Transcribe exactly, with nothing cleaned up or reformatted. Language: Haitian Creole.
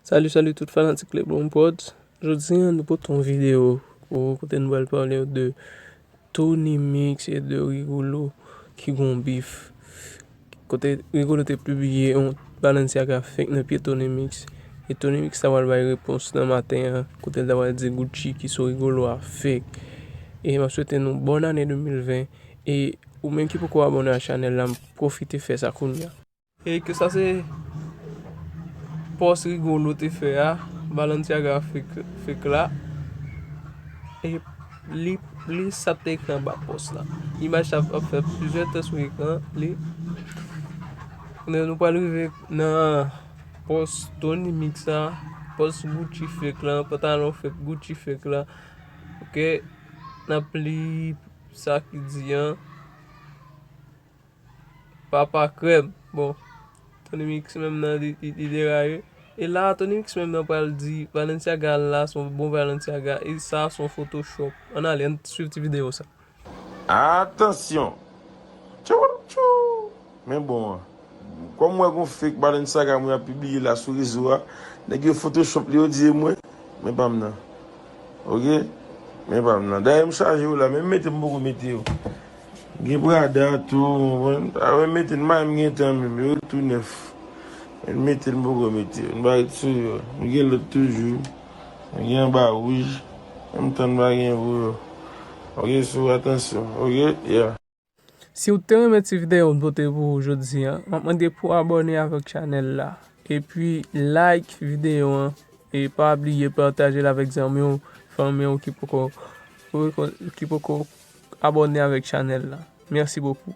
Salut, salut tout fanatik Leblon Prodz. Jodi a, nou pote yon videyo pou kote nou pral pale de Tony Mix e de Rigolo ki gon bif. Kote Rigolo te pibliye yon Balenciaga fake nan pye Tony Mix. E Tony Mix ta pral bay repons nan maten an, kote l ta pral di Gucci ki sou Rigolo a fake. E m ap swete nou bòn ane de mil ven. E ou menm ki poko abòne a chanèl la, m pwofite fè sa kounye a. E ke sa se pòs Rigolo te fè a, Balenciaga fake, fake la. E li, li sa te ekri anba pòs la. Imaj sa ap fè plizyè tan sou ekran li. Kounye a nou pral rive nan pòs Tony Mix la, pòs Gucci fake la, pantalon fake Gucci fake la. Ok, n ap li sa ki di an. Papa krèm. Bon, Tony Mix menm nan li, li, li deraye. E la, Tony Mix menm nan pral di Balenciaga la se yon bon Balenciaga e sa se yon Photoshop. Ann ale, ann swiv ti videyo sa. Atansyon! Tchou, tchou! Men bon an. Kòm m wè gon fake Balenciaga mwen ap pibliye la sou rezo a, nèg yo Photoshop li yo di e mwen, men pa m nan. Ok? Men pa m nan. Dayè m chaje yo la, men m mete m poko mete yo. Gen Prada tou, ou konprann? A wè, m mete n may m gen tan menm, yo tou nèf. Men m mete n poko mete yo, n pa ret sou yo. M gen lòt toujou. M gen anba wouj. Menm tan n pa gen pou yo. Ok, so atansyon. Ok, yeah. Si w te renmen ti videyo m pote pou ou jodi a, m ap mande pou w abòne avèk chanèl la. Epi like videyo an. E pa bliye pataje l avèk zanmi w, fanmi w ki poko, ki poko abòne avèk chanèl la. Mèsi bokou.